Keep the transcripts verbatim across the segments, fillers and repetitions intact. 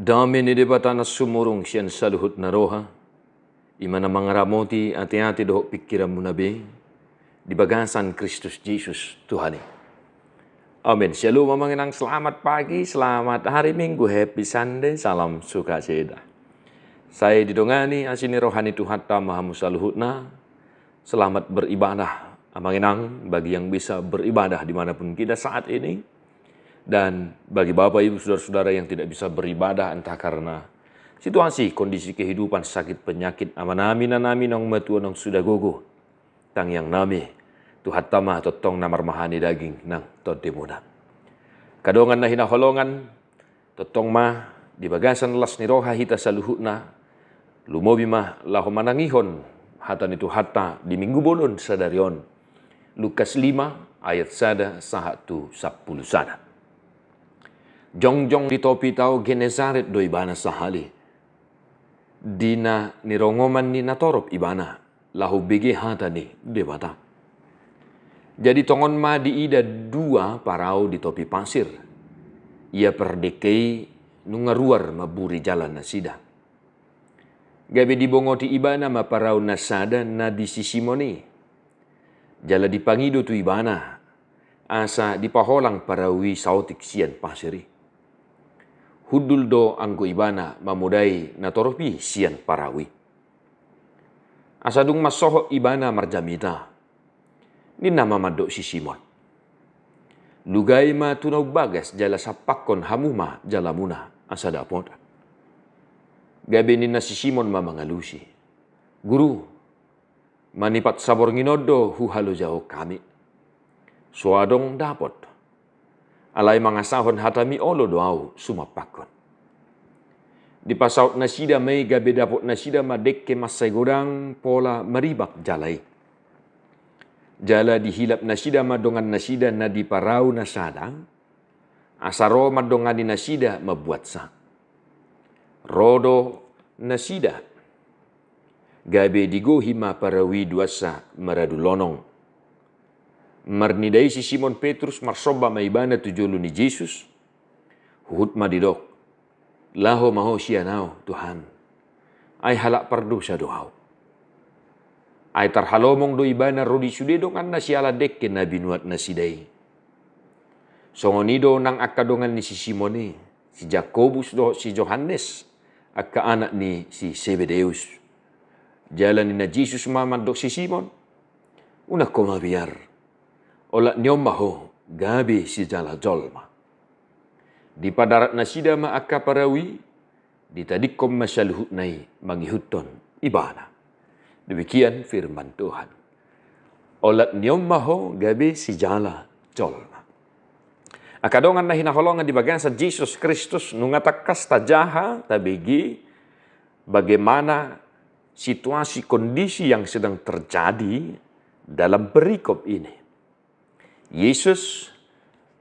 Dame ni Debata na sumurung sian saluhut na roha, i ma na mangaramoti ateate dohot pingkiranmuna be, di bagasan Kristus Jesus Tuhan i. Amen. Shalom amang inang, selamat pagi, selamat hari Minggu, happy Sunday, salam sukacita. Sai didongani asi ni roha ni Tuhanta ma hamu saluhutna. Selamat beribadah amang inang, bagi yang bisa beribadah dimanapun kita saat ini. Dan bagi bapak ibu saudara-saudara yang tidak bisa beribadah, entah karena situasi, kondisi kehidupan, sakit penyakit, amanami, inanami, naung matua, naung sudah gogo, tangiangnami, Tuhanta ma tongtong na marmahani daging nang tondimuna. Angka dongan na hinaholongan, tongtong ma di bagasan las ni roha hita saluhutna, lumobi ma laho manangihon hata ni Tuhanta di Minggu bolon sadari on. Lukas lima ayat sada sahat tu sampulu sada. Jongjong di topi tao Genesaret do ibana sahali. Di na nirongoman ni natorop ibana laho bege hata ni Debata. Jadi tongon ma diida dua parau di topi pasir. Ia pardengke i nunga ruar mamburi jala nasida. Gabe dibongoti ibana ma parau na sada na di si Simon i. Jala dipangido tu ibana asa dipaholang parau i saotik sian pasir i. Hundul do anggo ibana mamodai natorop i sian parau i. Asa dung mansohot ibana marjamita, ninna ma mandok si Simon: Lugai ma tu na umbagas jala sampakkon hamu ma jalamuna asa dapot. Gabe ninna si Simon ma mangalusi: Guru, manipat saborngin on do huhalojahon hami. So adong dapot. Alai mangasahon hatami olo do ahu sumampakkon. Dipasaut nasida ma i gabe dapot nasida ma dengke mansai godang pola maribak jala i. Jala dihilap nasida ma dongan nasida na di parau na sada, asa ro mandongani nasida mambuatsa. Ro do nasida. Gabe digohi ma parau i duansa maradu lonong. Marnida i si Simon Petrus marsomba ma ibana tu jolo ni Jesus. Huhut ma didok: Laho ma ho sian ahu, Tuhan. Ai halak pardosa do ahu. Ai tarhalomong do ibana ro di sude donganna siala dengke na binuat nasida i. Songon i do nang angka dongan ni si Simon i, si Jakobus dohot si Johannes, angka anak ni si Sebedeus. Jala ninna Jesus ma mandok si Simon: Unang ho mabiar. Olat ni on ma ho gabe sijala jolma. Dipadarat nasida ma angka parau i, ditadingkon ma saluhutna i mangihuthon ibana. Demikian firman Tuhan. Olat ni on ma ho gabe sijala jolma. Angka dongan na hinaholongan di bagasan Jesus Kristus, nunga tangkas tajaha, tabege bagaimana situasi, kondisi yang sedang terjadi dalam perikop ini. Jesus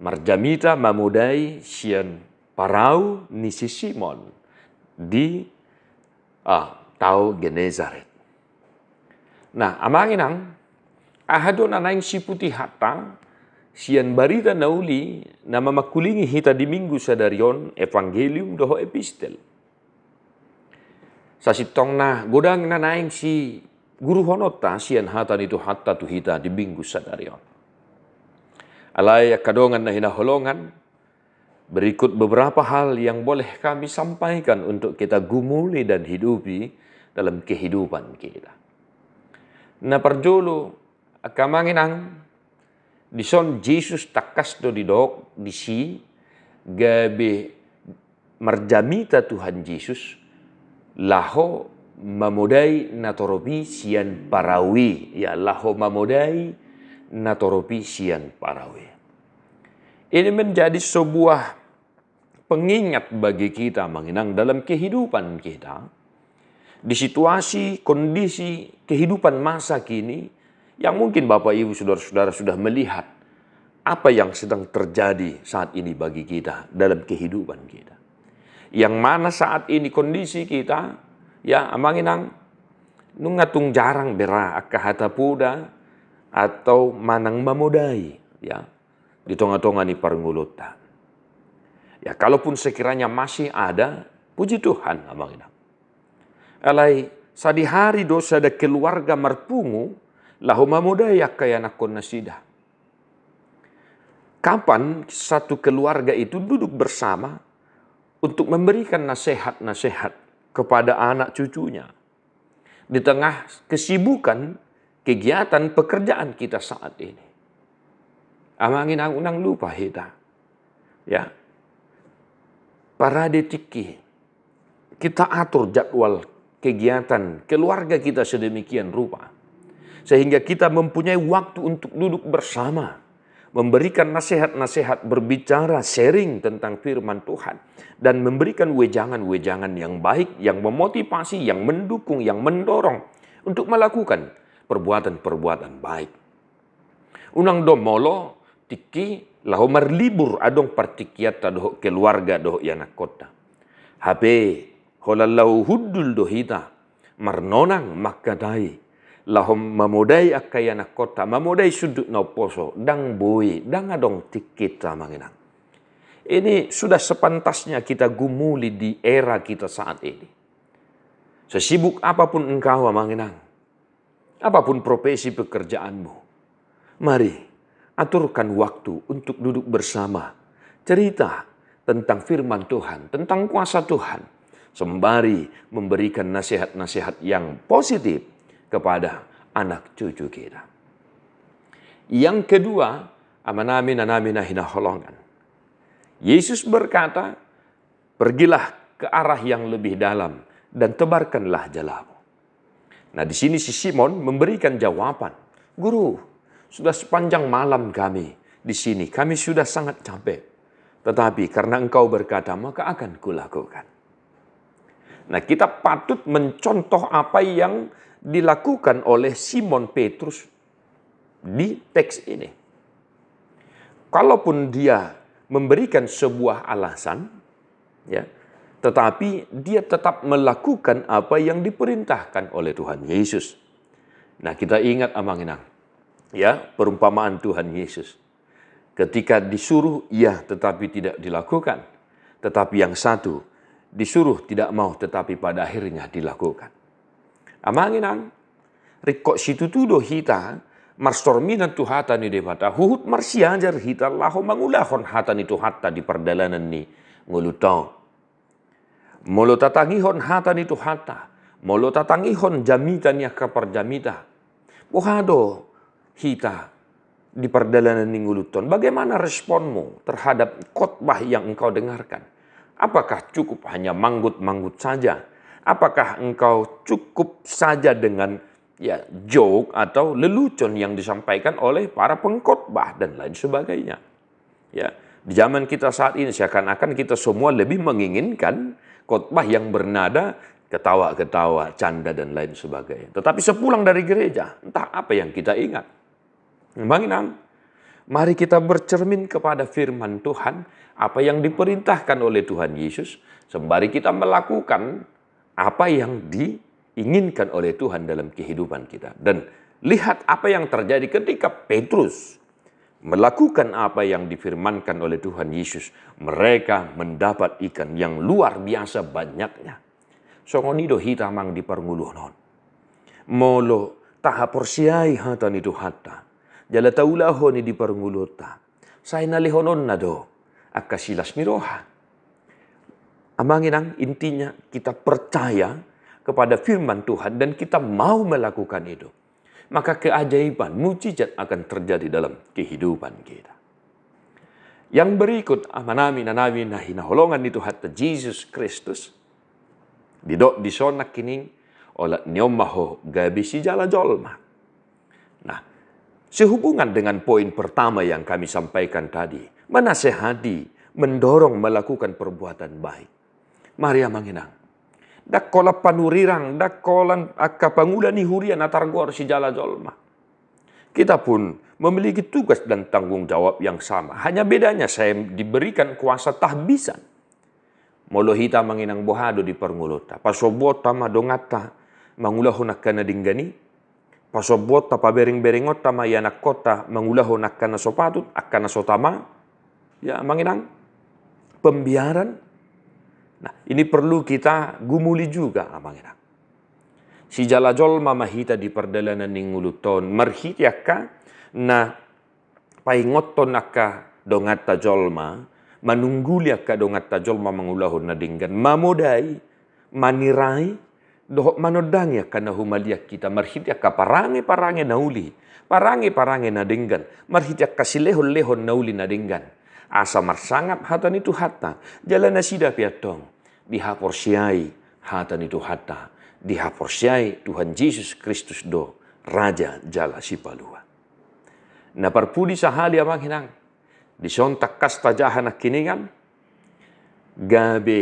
marjamita mamodai sian parau ni si Simon di, ah, tao Genesaret. Nah, amang inang, aha do na naeng siputihonta sian barita na uli na mamangkulingi hita di Minggu sadari on, evangelium dohot epistel? Sasintongna godang na naeng siguruhononta sian hata ni Tuhanta tu hita di Minggu sadari on. Alai angka dongan na hinaholongan, berikut beberapa hal yang boleh kami sampaikan untuk kita gumuli dan hidupi dalam kehidupan kita. Na parjolo, angka amang inang, dison Jesus tangkas do didok disi gabe marjamita Tuhan Jesus laho mamodai natorop i sian parau i, ya, laho mamodai natorop i sian parau i. Ini menjadi sebuah pengingat bagi kita, amang inang, dalam kehidupan kita, di situasi, kondisi kehidupan masa kini, yang mungkin Bapak Ibu Saudara-saudara sudah melihat apa yang sedang terjadi saat ini bagi kita dalam kehidupan kita. Yang mana saat ini kondisi kita, ya, amang inang, nunga tung jarang bera angka hata poda atau manang mamodai, ya, di tonga-tonga ni parngoluonta. Ya, kalaupun sekiranya masih ada Puji Tuhan, amang inang. Alai sadihari do sada keluarga marpungu laho mamodai angka ianakhon nasida. Kapan satu keluarga itu duduk bersama untuk memberikan nasihat-nasihat kepada anak cucunya di tengah kesibukan kegiatan pekerjaan kita saat ini? Amang inang, unang lupa hita, ya, parade tingki kita atur jadwal kegiatan keluarga kita sedemikian rupa, sehingga kita mempunyai waktu untuk duduk bersama, memberikan nasihat-nasihat, berbicara, sharing tentang firman Tuhan, dan memberikan wejangan-wejangan yang baik, yang memotivasi, yang mendukung, yang mendorong untuk melakukan perbuatan-perbuatan baik. Unang do molo tingki laho marlibur adong partingkianta dohot keluarga dohot ianakhonta. Hape holan laho hundul do hita marnonang mangkatai, laho mamodai angka ianakhonta, mamodai sundut na umposo, ndang boi, ndang adong tingkinta, amang inang. Ini sudah sepantasnya kita gumuli di era kita saat ini. Sesibuk apapun engkau, amang inang, apapun profesi pekerjaanmu, mari aturkan waktu untuk duduk bersama, cerita tentang firman Tuhan, tentang kuasa Tuhan, sembari memberikan nasihat-nasihat yang positif kepada anak cucu kita. Yang kedua, amanami, inanami na hinaholongan, Yesus berkata, "Pergilah ke arah yang lebih dalam dan tebarkanlah jalamu." Nah, di sini si Simon memberikan jawaban, "Guru, sudah sepanjang malam kami di sini, kami sudah sangat capek. Tetapi karena Engkau berkata, maka akan kulakukan." Nah, kita patut mencontoh apa yang dilakukan oleh Simon Petrus di teks ini. Kalaupun dia memberikan sebuah alasan, ya, tetapi dia tetap melakukan apa yang diperintahkan oleh Tuhan Yesus. Nah, kita ingat, amang inang, ya, perumpamaan Tuhan Yesus. Ketika disuruh, iya, tetapi tidak dilakukan. Tetapi yang satu disuruh tidak mau, tetapi pada akhirnya dilakukan. Amang inang, ringkot situtu do hita marsorminan tu hata ni Debata, huhut marsiajar hita laho mangulahon hata ni Tuhanta di pardalanan ni ngolunta on. Molo tatangihon hata ni Tuhanta, molo tatangihon jamita ni angka parjamita, boha do hita di pardalanan ni ngolunta on? Bagaimana responmu terhadap khotbah yang engkau dengarkan? Apakah cukup hanya manggut-manggut saja? Apakah engkau cukup saja dengan, ya, joke atau lelucon yang disampaikan oleh para pengkhotbah dan lain sebagainya? Ya, di zaman kita saat ini seakan-akan kita semua lebih menginginkan khotbah yang bernada ketawa-ketawa, canda dan lain sebagainya. Tetapi sepulang dari gereja, entah apa yang kita ingat. Amang inang, mari kita bercermin kepada firman Tuhan, apa yang diperintahkan oleh Tuhan Yesus, sembari kita melakukan apa yang diinginkan oleh Tuhan dalam kehidupan kita. Dan lihat apa yang terjadi ketika Petrus melakukan apa yang difirmankan oleh Tuhan Yesus. Mereka mendapat ikan yang luar biasa banyaknya. Songon i do hita, amang, di parngoluon on. Molo tahaporseai hata ni Tuhanta, jala taulahon i di parngoluonta, sai na lehononna do angka silas ni roha. Amang inang, intinya kita percaya kepada firman Tuhan dan kita mau melakukan itu, maka keajaiban, mujizat akan terjadi dalam kehidupan kita. Yang berikut, amanami, inanami na hinaholongan ni Tuhanta Jesus Kristus, didok dison nangkining, olat ni on ma ho gabe sijala jolma. Nah, sehubungan dengan poin pertama yang kami sampaikan tadi, menasehati, mendorong melakukan perbuatan baik. Mari, amang inang, ndang holan panurirang, ndang holan angka pangula ni huria na targoar sijala jolma. Kita pun memiliki tugas dan tanggung jawab yang sama. Hanya bedanya saya diberikan kuasa tahbisan. Molo hita, amang inang, boha do di parngoluonta? Pasombuonta ma donganta mangulahon angka na denggan i? Pasombuonta, paberengberengonta ma ianakhonta mangulahon angka na so patut, angka na so tama? Ya, amang inang, pembiaran, Nah, ini perlu kita gumuli juga, Amang Inang. Sijala jolma ma hita di pardalanan ni ngolunta on, marhite angka na paingothon angka donganta jolma, manungguli angka donganta jolma mangulahon na denggan, mamodai, manirai, dohot manondangi angka na humaliang hita, marhite angka parange-parange na uli, parange-parange na denggan, marhite angka silehon-lehon na uli na denggan. Asa marsangap hata ni Tuhanta, jala nasida pe antong dihaporseai hata ni Tuhanta, dihaporseai Tuhan Jesus Kristus do Raja jala Sipalua. Na parpudi sahali, Amang Inang, dison tangkas tajaha nangkiningan, gabe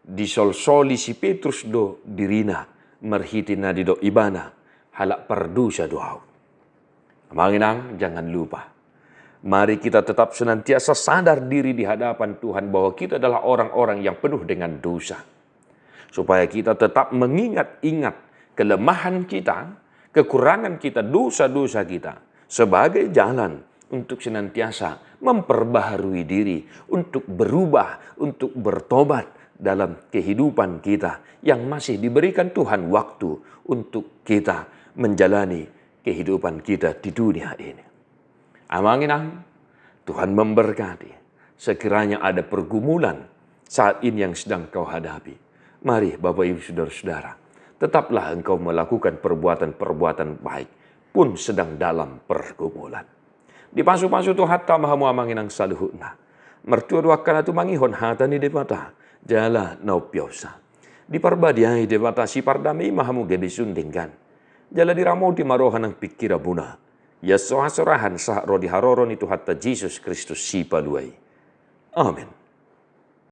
disolsoli si Petrus do dirina, marhite na didok ibana, halak pardosa do ahu. Amang Inang, jangan lupa, mari kita tetap senantiasa sadar diri di hadapan Tuhan bahwa kita adalah orang-orang yang penuh dengan dosa. Supaya kita tetap mengingat-ingat kelemahan kita, kekurangan kita, dosa-dosa kita, sebagai jalan untuk senantiasa memperbaharui diri, untuk berubah, untuk bertobat dalam kehidupan kita yang masih diberikan Tuhan waktu untuk kita menjalani kehidupan kita di dunia ini. Amang Inang, Tuhan memberkati. Sekiranya ada pergumulan saat ini yang sedang kau hadapi, mari, Bapak, Ibu, Saudara-saudara, tetaplah engkau melakukan perbuatan-perbuatan baik pun sedang dalam pergumulan. Dipasu-pasu Tuhanta ma hamu, Amang Inang, saluhutna. Martua do angka na tumangihon hata ni Debata jala na umpeopsa. Diparbadiai Debata sipardame i ma hamu gabe sun denggan. Jala diramoti ma roha nang pingkiranmuna, ia so hasurahan sahat ro di haroro ni Tuhanta Jesus Kristus Sipalua i. Amen.